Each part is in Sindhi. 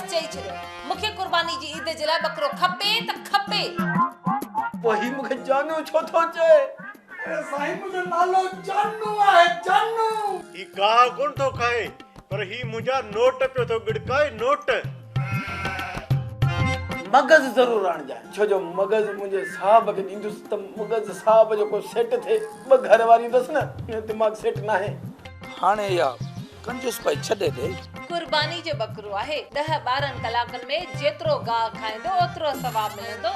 بس چئي ڇڏيو. مون کي قرباني جي عيد جي لاء ٻڪرو کپي ته کپي. پوء هي مون کي جانو ڇو ٿو چئي؟ اڙي سائين منهنجو نالو جانو آهي جانو. هي گاهه ڪونه ٿو کائي پر هي منهنجا نوٽ پيو ٿو ڳڙڪائي نوٽ. مغز ضرور آڻجانء ڇو جو مغز منهنجي صاحب کي ڏيندس ته مغز صاحب جو ڪو سيٽ ٿئي ٻه گهر واريون اٿس نه دماغ سيٽ ناهي. هاڻي اها ڪنجوس پائي ڇڏي ڏي. قرباني جو ٻڪرو آهي. ڏهه ٻارهن ڪلاڪن ۾ جيترو گاهه کائيندو اوترو ثواب ملندو.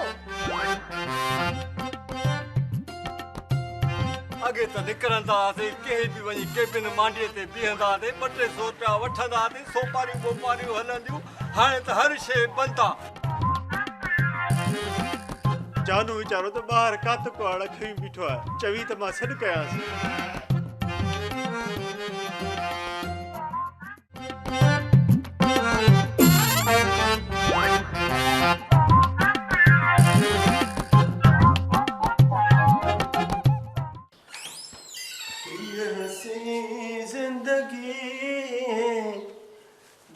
اڳي ته نڪرندا هئاسين ڪنهن به وڃي ڪيبن مانڊيء تي بيهندا هئاسين ٻه ٽي سو رپيا وٺندا هئاسين سوپاريون ٻوپاريون هلنديون هاڻي ته هر شيء بند آ. جانو ويچارو ته ٻاهر ڪات ڪهاڙا کڻي بيٺو آهي چوي ته مان سڏ ڪيانس. هيء حسين زندگي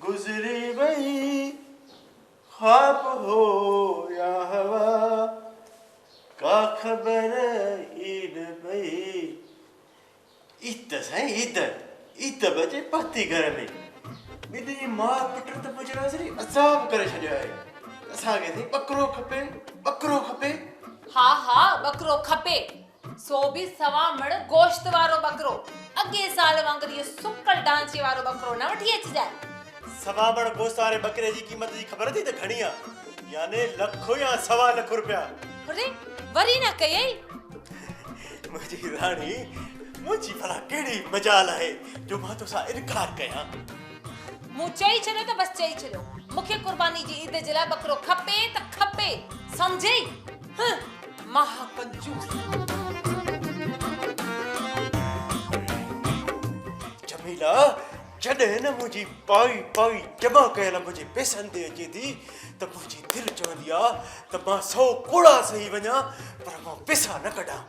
گذري وئي خواب هو يا هوا ڪا خبر ئي نه پئي. عيد سائين عيد، عيد به اچي پهتي گهر ۾. ٻنهي ماء پٽ ته منهنجي لاء سڄي عذاب ڪري ڇڏيو آهي. اسان کي سائين ٻڪرو کپي، ٻڪرو کپي. ها ها ٻڪرو کپي، سو به سوا مڻ گوشت وارو ٻڪرو. اڳئين سال وانگر اهو سڪل ڍانچي وارو ٻڪرو نه وٺي اچجانء. سوا مڻ گوشت واري ٻڪري جي قيمت جي خبر اٿئي ته گهڻي آ؟ يعني لک يا سوا لک روپيا. اڙي وري نه ڪيئي. منهنجي راڻي، منهنجي ڀلا ڪهڙي مجال آهي جو مان توسان انڪار ڪيان. مون چئي ڇڏيو ته بس چئي ڇڏيو. مون کي قرباني جي عيد جي لاء ٻڪرو کپي ته کپي. سمجهئي؟ هه مها ڪنجوس. جميلا، جڏهن نه منهنجي پائي پائي جمع ڪيل منهنجي پئسن تي اچي ٿي ته منهنجي دل چوندي آ ته مان سئو ڪوڙا سهي وڃان پر مان پئسا نه ڪڍان.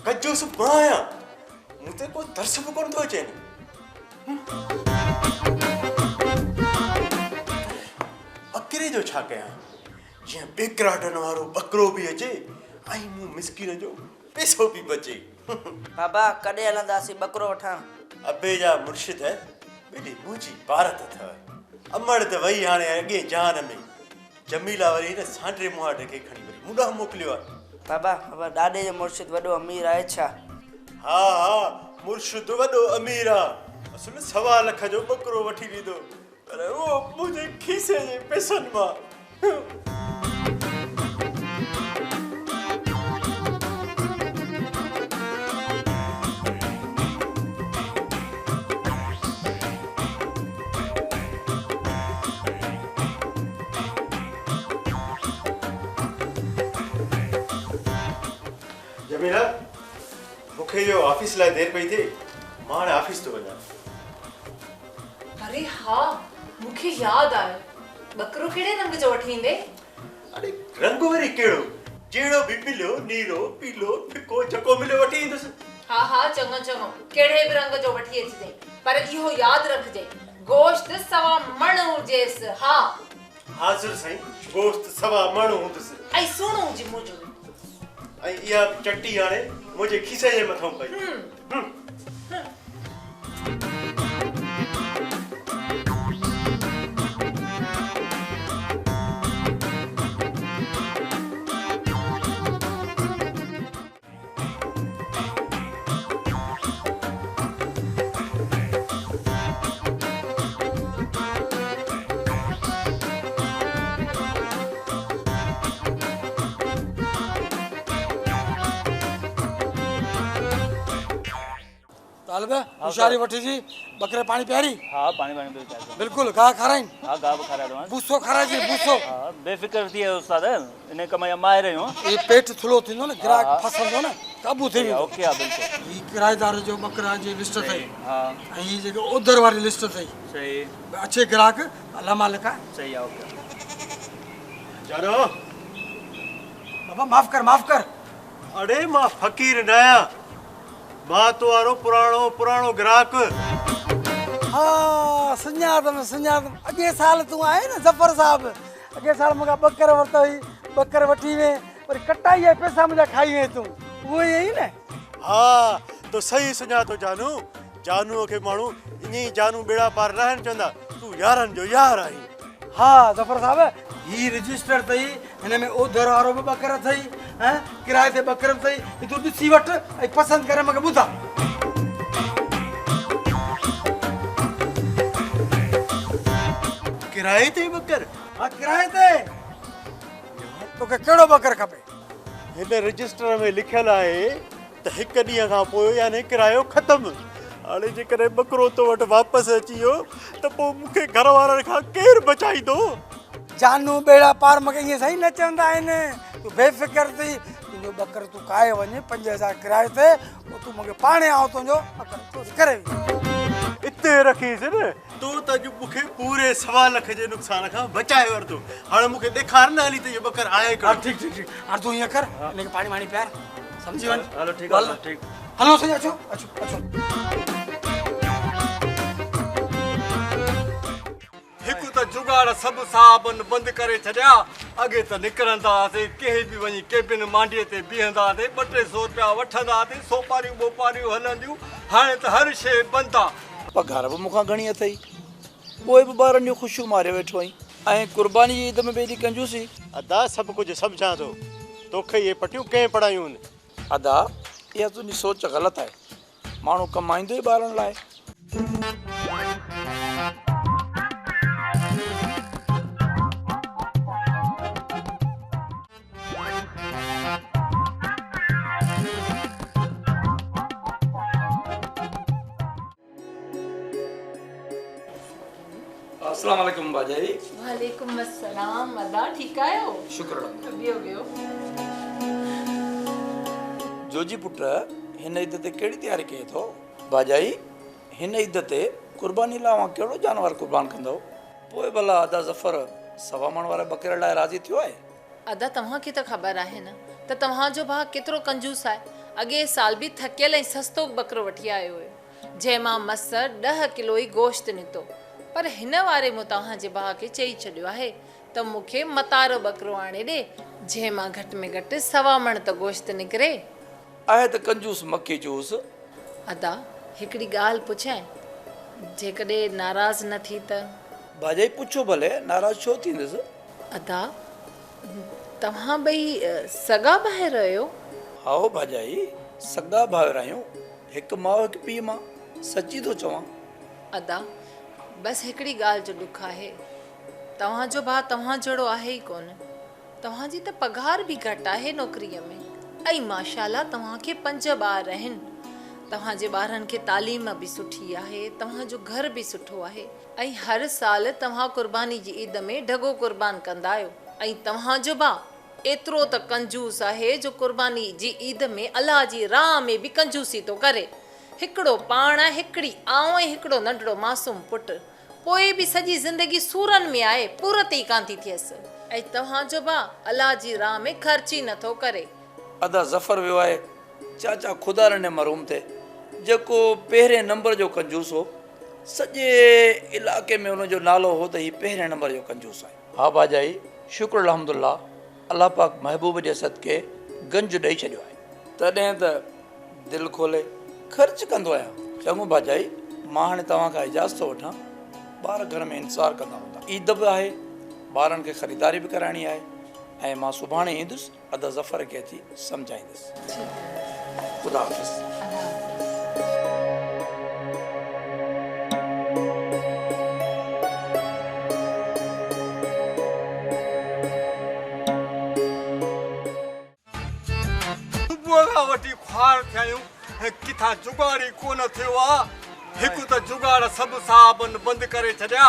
ڪنجوس مان آهيان، مون تي ڪو ترس به ڪونه ٿو اچين. ٻڪري جو ڇا ڪيان؟ جيئن ٻيڪراٽن وارو ٻڪرو به اچي ۽ مون مسڪين جو پئسو به بچي. بابا ڪڏهن هلنداسين ٻڪرو وٺڻ؟ ابي جا مرشد ٻيلي منهنجي پارت اٿئو. امڙ ته وئي هاڻي اڳئين جهان ۾. جميلا وري هن سانڊري مهاٽي کي کڻي وري مون ڏانهن موڪليو آهي. بابا بابا ڏاڏي جو مرشد وڏو امير آهي ڇا؟ ها ها مرشد وڏو امير آ. اصل سوا لک جو ٻڪرو وٺي ڏيندو. پر اهو منهنجي کيسي جي پئسن مان. جميله، مون کي اهو آفيس لاء دير پئي ٿئي، مان هاڻي آفيس ٿو وڃان. اري ها مون کي ياد آيو ٻڪرو ڪهڙي رنگ جو وٺي ايندين؟ اڙي رنگ وري ڪهڙو جهڙو به مليو نيرو پيلو ڦڪو جيڪو مليو وٺي ايندس. ها ها چڱو چڱو ڪهڙي به رنگ جو وٺي اچجئين پر اهو ياد رکجئين گوشت سوا مڻ هجيس ها. حاضر سائين گوشت سوا مڻ هوندس. ۽ سهڻو هجي منهنجو. ۽ اها به چٽي هاڻي منهنجي کيسي جي مٿئون پئي. طالب هوشياري وٺي جي ٻڪري پاڻي پياري. ها پاڻي واڻي به پياري. بلڪل گاهه کارائين. ها گاهه به کارائي ڏيوانس. بوسو کارائجي بوسو. ها بي فڪر ٿي ويو استاد ان ڪم جا ماهر آهيون. هي پيٽ ٿلهو ٿيندو نه گراهڪ ڦسندو نه قابو ٿي ويندو. اوڪي ها بلڪل. هي ڪرائيدار جو ٻڪرا جي لسٽ اٿئي. ها. ۽ هي جيڪي اوڌر واري لسٽ اٿئي. صحيح. اچي گراهڪ الله مالڪ آهي. صحيح آ اوڪي. جانو. بابا معاف ڪر معاف ڪر. اڙي مان فقير ناهيان. مان تو وارو پراڻو پراڻو گراهڪ. ها سڃاتم سڃاتم اڳئين سال تون آئين نه ظفر صاحب اڳئين سال مون کان ٻڪر ورتو هئي ٻڪر وٺي وئين وري ڪٽائي جا پئسا منهنجا کائي وئين تون اهو ئي آهين نه. ها تو صحيح سڃاتو جانو جانوء کي ماڻهو ائين ئي جانو ٻيڙا پار ناهن چوندا تون يارن جو يار آهين. ها ظفر صاحب هي رجسٽر اٿئي هن ۾ اوڌر وارو به ٻڪر اٿئي ۽ ڪرائي تي ٻڪر به اٿئي هي تون ڏسي وٺ ۽ پسند ڪري مونکي ٻڌاء. ڪرائي تي ٻڪر؟ ها ڪرائي تي. توکي ڪهڙو ٻڪر کپي؟ هن رجسٽر ۾ لکيل آهي ته هڪ ڏينهن کان پوء يعني ڪرايو ختم. هاڻي جيڪڏهن ٻڪرو تو وٽ واپس اچي ويو ته پوء مون کي گهر وارن کان ڪير بچائيندو؟ جانو ٻيڙا پار مون کي ائين سائين نه چوندا آهن. تون بي فڪر ٿي تنهنجو ٻڪر تون ڪاهي وڃ 5000 ڪرايي تي پوء تون مون کي پاڻهي آئون تنهنجو ٻڪر چوري ڪري ويندس. اتي رکيس نه. تو ته اڄ مون کي پوري سوا لک جي نقصان کان بچائي ورتو. هاڻي مون کي ڏيکار نه هلي ته اهو ٻڪر آهي ڪهڙو. ها ٺيڪ ٺيڪ ٺيڪ هاڻي تون ائين ڪر هن کي پاڻي واڻي پيار سمجهي وڃ. هلو ٺيڪ آهي ٺيڪ. هلو سائين اچو اچو اچو. هڪ ته جڳاڙ سڀ صاحبن بند ڪري ڇڏيا. اڳي ته نڪرندا هئاسين، ڪنهن به وڃي ڪيبن مانڊيء تي بيهندا هئاسين، ٻه ٽي سو رپيا وٺندا هئاسين، سوپاريون ٻوپاريون هلنديون، هاڻي ته هر شيء بند آ. پگهار به مون کان گهڻي اٿئي، پوء به ٻارن جون خوشيون ماريو ويٺو آهين ۽ قرباني جي عيد ۾ به ايڏي ڪنجوسي. ادا سڀ ڪجهه سمجهان ٿو، توکي اهي پٽيون ڪنهن پڙهايون؟ ادا اها تنهنجي سوچ غلط آهي، ماڻهو ڪمائيندو ئي ٻارن لاء. السلام عليڪم ڀاڄائي. وعليڪم السلام ادا ٺيڪ آهيو؟ شڪر الحمدلله. بيهو بيهو. جوجي پٽ هن عيد تي ڪهڙي تياري ڪئي اٿو؟ ڀاڄائي هن عيد تي قرباني لاء اوهان ڪهڙو جانور قربان ڪندؤ؟ پوء ڀلا ادا ظفر سوا مڻ واري ٻڪري لاء راضي ٿيو آهي؟ ادا توهان کي ته خبر آهي نه ته توهان جو ڀاء ڪيترو ڪنجوس آهي. اڳئين سال به ٿڪيل ۽ سستو ٻڪرو وٺي آيو هيو. جنهن مان مس ڏهه ڪلو ئي گوشت نڪتو، پر هن واري مون توهان جي ڀاء کي چئي ڇڏيو آهي ته مون کي متارو ٻڪرو آڻي ڏي، جنهن مان گهٽ ۾ گهٽ سوا مڻ ته گوشت نڪري. آهي ته ڪنجوس مکي چوس. ادا، هڪڙي ڳالهه پڇانء، جيڪڏهن ناراض نه ٿي ته؟ ڀاڄائي پڇو ڀلي، ناراض ڇو ٿيندس؟ ادا، توهان ٻئي سڳا ڀائر آهيو؟ هائو ڀاڄائي، سڳا ڀائر آهيون. هڪ ماء هڪ پيء مان سچي ٿو چوان. ادا بس هڪڙي ڳالهه جو ڏک آهي توهان جو ڀاء توهان جهڙو آهي ئي ڪونه توهان جي ته پگهار به گهٽ آهي نوڪريء ۾ ۽ ماشاءالله توهان کي پنج ٻار آهن توهان جي ٻارن کي تعليم به سٺي آهي توهان جو گهر به سٺو آهي ۽ هر سال توهان قرباني جي عيد ۾ ڍڳو قربان ڪندا آهيو ۽ توهان جو ڀاء ايترو ته ڪنجوس آهي جو قرباني جي عيد ۾ الله جي راهه ۾ به ڪنجوسي ٿو ڪري. هڪڙو پاڻ، هڪڙي آئون ۽ هڪڙو ننڍڙو معصوم پٽ. پوء به سڄي زندگي سورن ۾ آهي، پورت ئي ڪانه ٿي ٿئيس. ۽ توهان جو ڀاء الله جي راهه ۾ خرچ ئي نه ٿو ڪري. ادا ظفر ويو آهي چاچا خدا رني مرحوم تي، جيڪو پهرين نمبر جو ڪنجوس هو. سڄي علائقي ۾ ان جو نالو هو ته هي پهرين نمبر جو ڪنجوس آهي. ها ڀاڄائي شڪر الحمدالله الله پاڪ محبوب جي صدقي گنج ڏئي ڇڏيو آهي. تڏهن ته دل کولي خرچ ڪندو آهيان. چڱو ڀاڄائي مان هاڻي توهان کان اجازت ٿو وٺان ٻار گهر ۾ انتظار ڪندا هوندا. عيد به آهي ٻارن کي خريداري به ڪرائڻي آهي ۽ مان سڀاڻي ايندس ادا ظفر کي اچي سمجهائيندس. ٺيڪ آهي. خدا حافظ. الله حافظ. صبح کان وٺي خوار ٿيا آهيون ڪٿان جڳاڙ ئي ڪونه ٿيو آ. هڪ ته جڳاڙ سڀ صاحبن بند ڪري ڇڏيا.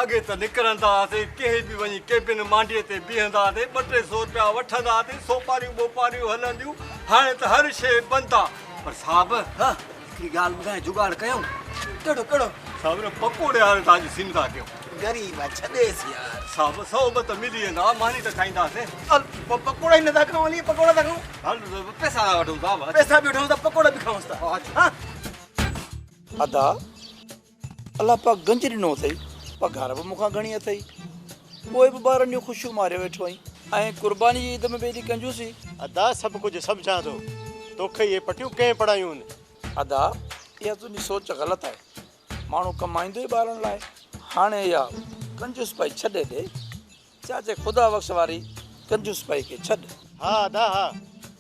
اڳي ته نڪرندا هئاسين، ڪنهن به وڃي ڪيبن مانڊيء تي بيهندا هئاسين، ٻه ٽي سو رپيا وٺندا هئاسين، سوپاريون ٻوپاريون هلنديون، هاڻي ته هر شيء بند آ. پر صاحب، هڪڙي ڳالهه ٻڌايان، جڳاڙ ڪيون؟ ڪهڙو ڪهڙو؟ صاحب، نه پڪوڙي هاڻي ٿا اڄ سين ٿا ڪيون. غريب آ، ڇڏيس يار. صاحب، سو ٻه ته ملي ويندا، ماني ته کائينداسين. هل، پوء پڪوڙا ئي نه ٿا کائون، هلي پڪوڙا ٿا کائون. هل، پئسا ٿا وٺون صاحب. پئسا به وٺون ٿا، پڪوڙا به کائونس ٿا. ها، اچو. ها. ادا، الله پاڪ گنج ڏنو اٿئي، پگهار به مون کان گهڻي اٿئي، پوء به ٻارن جون خوشيون ماريو ويٺو آهين ۽ قرباني جي عيد ۾ به ايڏي ڪنجوسي. ادا سڀ ڪجهه سمجهان ٿو، توکي اهي پٽيون ڪنهن پڙهايون؟ ادا اها تنهنجي سوچ غلط آهي، ماڻهو ڪمائيندو ئي ٻارن لاء. هاڻي اها ڪنجوس پائي ڇڏي ڏي. چاچي خدا بخش واري ڪنجوس پائي کي ڇڏ. ها ادا ها،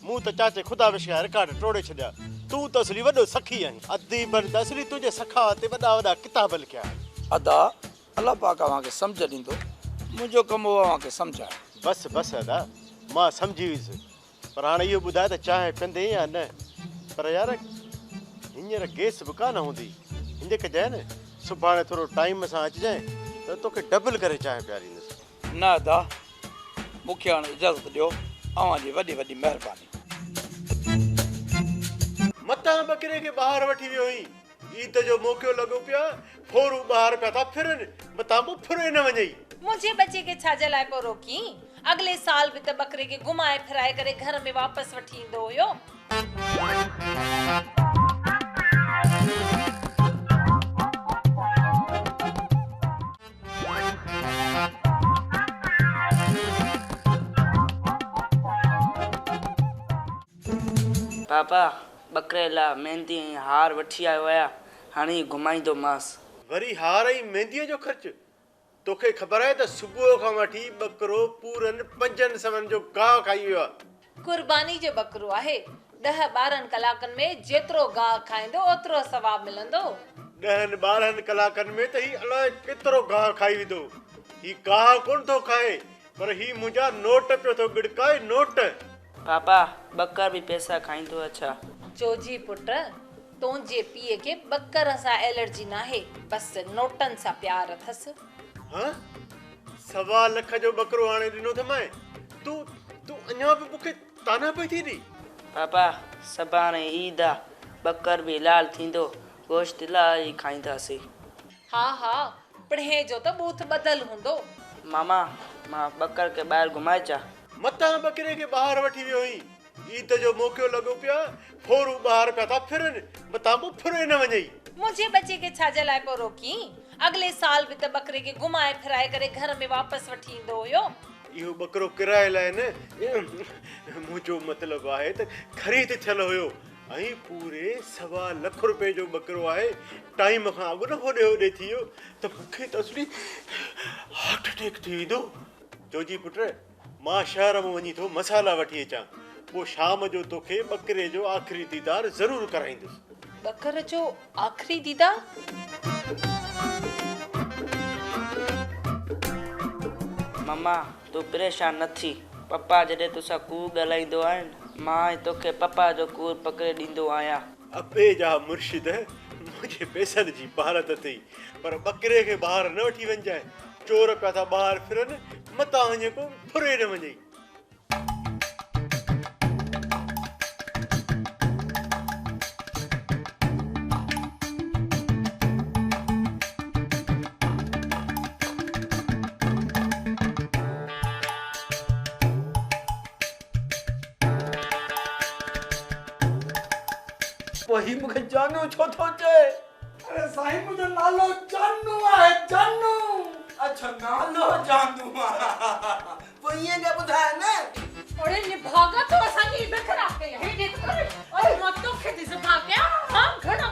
مون ته چاچي خدا بخش جا رڪارڊ ٽوڙي ڇڏيا. تون ته اصلي وڏو سخي آهين. اديبن ته اصلي تنهنجي سخاوت تي وڏا وڏا ڪتاب لکيا آهن. ادا الله پاڪ اوهان کي سمجهه ڏيندو. منهنجو ڪم هو اوهان کي سمجهائڻ. بس بس ادا، مان سمجهي ويس. پر هاڻي اهو ٻڌاء ته چانهه پيئندين يا نه؟ پر يار هينئر گئس به ڪانه هوندي. هينئن ڪجانء نه سڀاڻي ٿورو ٽائيم سان اچجانء ته توکي ڊبل ڪري چانهه پياريندس. نه ادا مون کي هاڻي اجازت ڏيو اوهان جي وڏي وڏي مهرباني. متان ٻڪري کي ٻاهر وٺي ويو هئين. عيد جو موقعو لڳو پيو آ، ڦورو ٻاهر پيا ٿا ڦرن، متان ڪو ڦري نه وڃئي. منهنجي ٻچي کي ڇا جي لاء پيو روڪين؟ اڳلي سال به ته ٻڪري کي گهمائي ڦرائي ڪري گهر ۾ واپس وٺي ايندو هيو. بابا، ٻڪري لاء ميندي ۽ هار وٺي آيو آهيان، هاڻي گهمائيندومانس. وري هار ۽ مينديء جو خرچ؟ توکي خبر آهي ته صبح کان وٺي ٻڪرو پورن پنجن سون جو گاهه کائي ويو آهي. قرباني جو ٻڪرو آهي، ڏهه ٻارهن ڪلاڪن ۾ جيترو گاهه کائيندو اوترو ثواب ملندو. ڏهن ٻارهن ڪلاڪن ۾ ته هي الائي ڪيترو گاهه کائي ويندو. هي گاهه ڪونه ٿو کائي پر هي منهنجا نوٽ پيو ٿو ڳڙڪائي، نوٽ. پاپا، ٻڪر به پئسا کائيندو آ ڇا؟ چوجي پٽ، تنهنجي پيء کي ٻڪر سان الرجي ناهي، بس نوٽن سان پيار اٿس. ها؟ سوا لک جو ٻڪرو آڻي ڏنو اٿمانء، تون، تون اڃا به مون کي طعنا پئي ٿي ڏين؟ پاپا، سڀاڻي عيد آ، ٻڪر به حلال ٿيندو، گوشت الاهي کائينداسين. ها ها، پڻهين جو ته ٻوٿ ٻڌل هوندو. ماما، مان ٻڪر کي ٻاهر گهمائي اچان. متان ٻڪري کي ٻاهر وٺي ويو هئين. عيد جو موقعو لڳو پيو آ، ڦورو ٻاهر پيا ٿا ڦرن، متان ڪو ڦري نه وڃئي. منهنجي ٻچي کي ڇا جي لاء پيو روڪين؟ اڳلي سال به ته ٻڪري کي گهمائي ڦرائي ڪري گهر ۾ واپس وٺي ايندو هيو. اهو ٻڪرو ڪرائي لاء نه، منهنجو مطلب آهي ته خريد ٿيل هيو. ۽ پوري سوا لک روپئي جو ٻڪرو آهي، ٽائيم کان اڳ نه هوڏي هوڏي ٿي ويو ته مون کي ته اصلي هارٽ اٽيڪ ٿي ويندو. جوجي پٽ، مان شهر مان وڃي ٿو مصالحا وٺي اچان، پوء شام جو توکي ٻڪري جو آخري ديدار ضرور ڪرائيندس. ٻڪر جو آخري ديدار؟ مما، تون پريشان نه ٿي. پپا جڏهن توسان ڪوڙ ڳالهائيندو آهي نه، مان ئي توکي پپا جو ڪوڙ پڪڙي ڏيندو آهيان. ابي جا مرشد، منهنجي پئسن جي پارت اٿئي، پر ٻڪري کي ٻاهر نه وٺي وڃجانء. چور پيا ٿا ٻاهر ڦرن، متان وڃي ڪو ڦري نه وڃئي. پوء هي مون کي جانو ڇو ٿو چئي؟ اڙي سائين منهنجو نالو جانو آهي جانو. اڇا نالو جانو آ. پوء ائين پيا ٻڌايو نه.